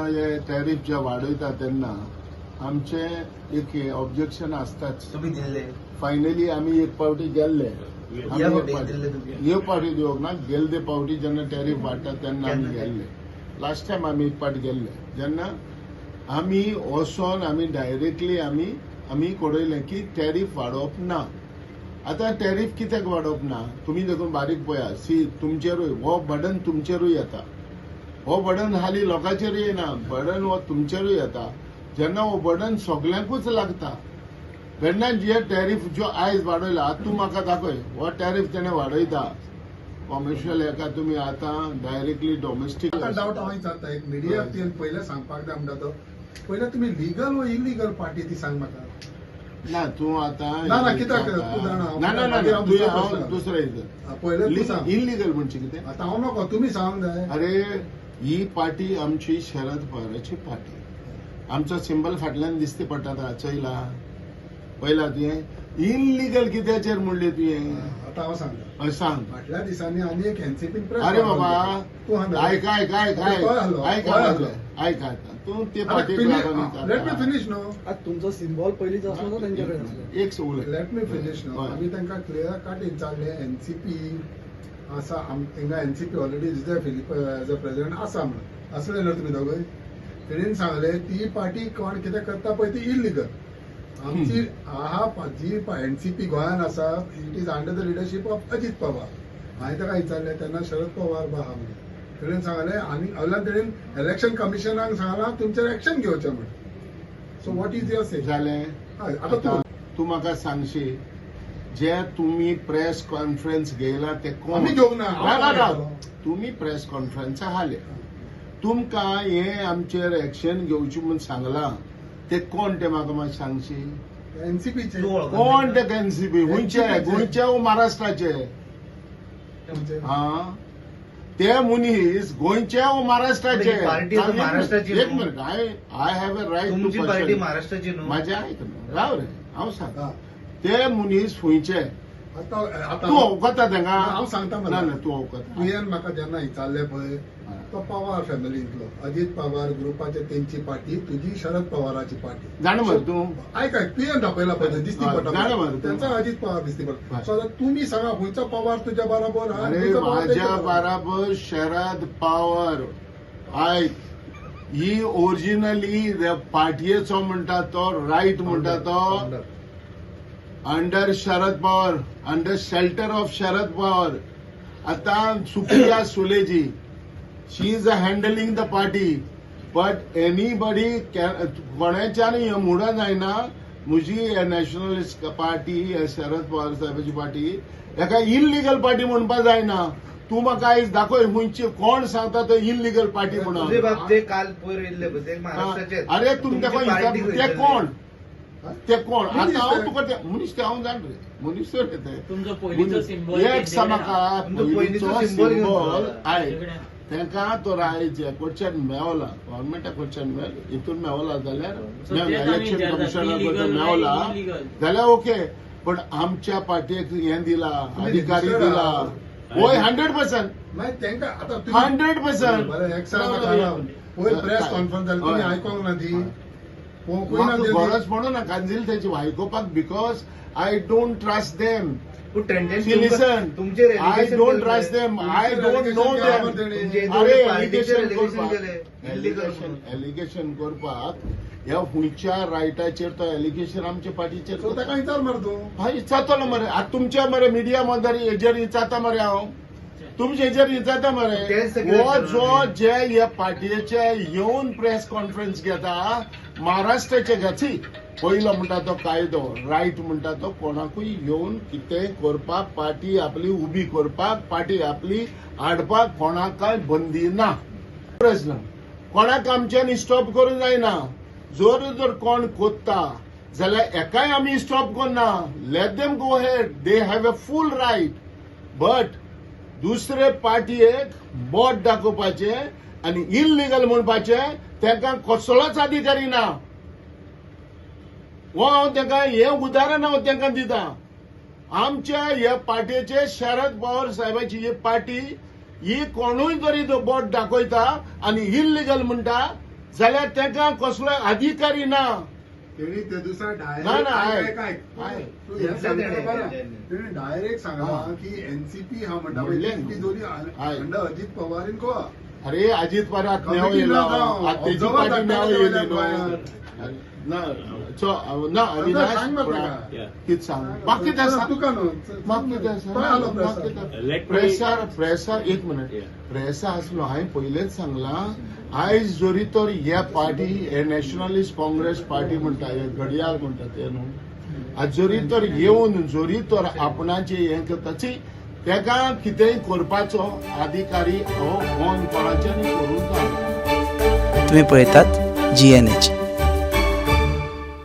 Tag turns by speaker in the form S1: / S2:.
S1: जेन्ना हे टॅरिफ जे वाडयता तेन्ना आमचे एक ऑब्जेक्शन आसताच.
S2: तुम्ही दिल्ले.
S1: फायनली आमी एक पावटी गेल्ले. आमी
S2: या
S1: एक
S2: फावटी
S1: पावटी-
S2: दिल्ले तुमी.
S1: एक पावटी दिवंक ना, गेल्ले पावटी जेन्ना टॅरिफ वाडटा तेन्ना आमी
S2: केन्ना?
S1: गेल्ले. लास्ट टायम आमी एक पावट गेल्ले जेन्ना आमी वचोन आमी डायरेक्टली आमी कळयलें की टॅरिफ वाडोवप ना. आतां टॅरिफ कित्याक वाडोवप ना, तुमी देखून बारीक पळया. सी, तुमचेरूय हो बर्डन तुमचेरूय येता. हो बर्डन हाली लोकांचेरूय येना, बर्डन हो तुमचेरूय येता. जेन्ना हो बर्डन सगल्यांकूच लागता तेन्ना जे टॅरिफ जो आयज वाडयला, आतां तूं म्हाका दाखय हो टॅरिफ तेणे वाडयता कॉमर्शियल हेका तुमी आतां डायरेक्टली डॉमेस्टीक.
S3: म्हाका डावट हांव विचारता एक मिडिया पयलें सांगपाक जाय म्हणटा तो पयलें तुमी लिगल वो इलिगल पार्टी ती सांग म्हाका.
S1: ना, तूं आतां
S3: ना, ना, कित्याक तूं जाणा, हांव-
S1: ना ना ना
S3: मागीर हांव
S1: तूं
S3: दुसरो
S1: हांव
S3: प्रश्न.
S1: दुसरो
S3: हा, पयलें तूं सांग.
S1: इलिगल म्हणजे कितें?
S3: आतां हांव नको, तुमी सांगूंक जाय.
S1: अरे, ही पार्टी आमची शरद पवाराची पार्टी. आमचो सिंबल फाटल्यान दिसती पडटा. चोयला, पळयला तुवें? इलिगल कित्याचेर म्हणलें तुवें?
S3: आतां हांव सांगता.
S1: हय, सांग.
S3: फाटल्या दिसांनी आनी एक एनसीपीन प्रेस.
S1: अरे बाबा,
S3: तूं हांगा.
S1: ऐक ऐक ऐक ऐक.
S3: तो आसलो,
S1: ऐक.
S3: तो आसलो.
S1: ऐक, आता तूं ते पार्टीक लागून विचारता.
S3: Let me finish न्हू.
S4: आता तुमचो सिम्बॉल पयलींच आसलो तो तेंच्याकडेन आसलो.
S1: एक उलय.
S3: Let me finish न्हू.
S1: हय.
S3: आमी तांकां क्लियर कट विचारलें, एनसीपी आसा, हिंगा NCP already Jose Filipe as a president आसा म्हणून. आसले न्हू तुमी दोगूय? तेणेन सांगलें ती पार्टी कोण कितें करता पळय ती इलिगल. आमची आहा जी एनसीपी गोंयान आसा, it is under the leadership of Ajit Pawar. हांवें ताका विचारलें तेन्ना शरद पवार बा आहा म्हणून. तेणेन सांगलें आनी अवल्यान तेणेन इलेक्शन कमिशनाक सांगलां तुमचेर एक्शन घेवचें म्हणून. So what is your say?
S1: जालें.
S3: आतां तूं.
S1: तूं म्हाका सांगशी, जे तुमी प्रेस कॉन्फरन्स घेयला ते कोण?
S3: आमी घेवंक ना.
S1: ना ना ना, तुमी प्रेस कॉन्फरन्स हाले, तुमकां हे आमचेर एक्शन घेवची म्हूण सांगलां ते कोण ते म्हाका मातशें सांगशी?
S3: एनसीपीचे.
S2: तूं वळखना.
S1: कोण ते एनसीपी खंयचे? गोंयचे वो महाराष्ट्राचे? हा, ते मनीस गोंयचे वो महाराष्ट्राचे?
S2: ही पार्टी आता महाराष्ट्राची
S1: एक
S2: न्हू.
S1: Minute, I have a right.
S2: तुमची पार्टी महाराष्ट्राची न्हू.
S1: माझे आयक न्हू, राव रे, हांव सांग.
S3: हा.
S1: ते मनीस खंयचे?
S3: आतां आतां
S1: तूं वखता तेंका?
S3: हांव सांगता.
S1: ना ना, तूं वखता.
S3: तुवें म्हाका जेन्ना विचारलें पळय, तो पवार फॅमिलींतलो अजित पवार ग्रुपाचे तेंची पार्टी, तुजी शरद पवाराची पार्टी.
S1: जाणा मरे तूं?
S3: आयक आयक, तुवें दाखयला पळय, दिसती
S1: हय,
S3: पडटा.
S1: जाणा मरे तूं.
S3: तेंचा अजित पवार दिसती पडटा.
S1: हय.
S3: सो आतां तुमी सांगा, खंयचो पवार तुज्या बरोबर हा,
S1: अरे,
S3: खंयचो पवार
S1: माझ्या
S3: तेंच्या बरोबर?
S1: बराबर शरद पवार. आयक, ही ओरिजिनली पार्टयेचो म्हणटा तो रायट म्हणटा तो
S3: Founder.
S1: Under Sharad Pawar, under shelter of Sharad Pawar. आता Supriya सुलेजी, she is handling the party, but anybody कोणाच्यान हें म्हणून जायना म्हजी nationalist party, Sharad Pawar साहेबाची party हेका इलिगल पार्टी म्हणपा जायना. तूं म्हाका आयज दाखय खंयची, कोण सांगता तो इलिगल पार्टी म्हणून.
S2: तुझे बाब ते काल पयर येयल्ले पळय ते महाराष्ट्राचे.
S1: अरे, तुमकां
S2: पार्टी
S1: ते कोण? ते कोण?
S3: मनीस
S1: आता हांव
S3: ते.
S1: तुका ते मनीस ते हांव जाण रे, मनीस रे ते.
S5: तुमचो पयलींचो सिम्बॉल.
S1: एक सांग म्हाका.
S2: तुमचो
S1: पयलींचो
S2: पयलींचो symbol घेवन
S1: सिंबॉल
S2: चला.
S1: आयक, तेंका तो रायज कडच्यान मेवला, गव्हर्मेंटा कडच्यान मेळ, हितून मेवला जाल्यार
S5: So तेच आमी
S1: इलेक्शन
S5: विचारतात,
S1: कमिशना
S5: illegal
S1: मेवला
S5: काय illegal?
S1: जाल्यार ओके, पण आमच्या पार्टीक हें दिला,
S3: तुमी
S1: अधिकारी
S3: registered
S1: दिला.
S3: आहात.
S1: होय, 100%.
S3: मागीर तेंका आतां तुमी-
S1: 100%.
S3: बरें, एक सांग म्हाका, राव. पयर प्रेस कॉन्फरन्स जाली, तुमी
S1: हय.
S3: आयकोंक ना ती? पळोवंकूय ना
S1: म्हाका
S3: ती?
S1: गरज पडना कांजील तेची आयकुपाक, because I don't trust them.
S2: पूण ट्रेंडेन
S1: See, listen.
S2: तुमचेर
S1: I
S2: allegation
S1: don't
S2: केलें.
S1: trust them. I don't know them.
S2: तुमचे
S1: अरे,
S2: पार्टीचेर
S1: एलिगेशन
S2: allegation
S1: करपाक
S2: केलें. Illegal म्हणून.
S1: एलिगेशन करपाक ह्या खंयच्या रायटाचेर तो एलिगेशन आमच्या पार्टीचेर?
S3: सो ताका विचार मरे तूं.
S1: हय, विचारतलो मरे. आतां तुमच्या मरे मिडिया मदर हेजेर विचारता मरे हांव, तुमचे हेजेर विचारता मरे.
S2: तेच सगळे
S1: हो जो जे ह्या पार्टीचे येवन प्रेस कॉन्फरन्स घेता महाराष्ट्राचे घाची, पयलो म्हणटा तो कायदो रायट म्हणटा तो कोणाकूय येवन कितेंय करपाक, पार्टी आपली उबी करपाक, पार्टी आपली हाडपाक कोणाकय बंदी ना. प्रश्न कोणाक आमच्यानी स्टॉप करूंक जायना. जर जर कोण कोत्ता जाल्यार एकाय आमी स्टॉप करना. Let them go ahead, they have a full right, but दुसरे पार्टयेक बोट दाखोवपाचें आनी इलिगल म्हणपाचें तांकां कसलोच अधिकारी ना. हो हांव तांकां हें उदाहरण हांव तांकां दिता. आमच्या ह्या पार्टीचे, शरद पवार साहेबाची ही पार्टी ही कोणूय जरी तो बोट दाखयता आनी इलिगल म्हणटा जाल्यार ताका कसलोय अधिकारी ना.
S3: तेणी ते दिसा
S1: ना,
S3: डायरेक्ट
S1: ना,
S3: काय
S1: आयक.
S3: काय
S1: आयक.
S3: तू हें सांगता
S2: तेणें,
S3: बरं.
S2: तेणें.
S3: तेणी डायरेक्ट
S1: हा.
S3: सांगला की एनसीपी हा म्हणटा पळय,
S1: म्हणलें
S3: ती
S1: न्हू.
S3: दोन्ही
S1: आयक.
S3: Under Ajit Pawar in Goa.
S1: अरे अजित पवार आत नेव
S3: कमिटी
S1: येयला,
S3: ना जावं.
S1: आत तेजी
S3: Observer
S1: party नेव
S3: धाडटा
S1: येयली
S3: जाल्यार
S1: न्हू.
S3: गोंयांत.
S1: अरे, ना सो ना अविनाश
S3: सांग मरे ताका.
S1: कितें सांग म्हाका कितें सांग
S3: तुका न्हू.
S1: म्हाका कितें
S3: तो आलो pressure.
S5: Let me-
S1: pressure pressure एक मिनिट.
S5: Yeah.
S1: प्रेसा आसलो हांवें पयलेंच सांगलां, आयज जरी तर हे पार्टी हे नॅशनलिस्ट काँग्रेस पार्टी म्हणटा, हे घडयाळ म्हणटा ते न्हू, आज जरी तर येवन जरी तर आपणाचे हें करता सी, तेका कितेंय करपाचो अधिकारी हो कोण कोणाच्यानी करूंक ना.
S6: तुम्ही पळयतात जीएनएच.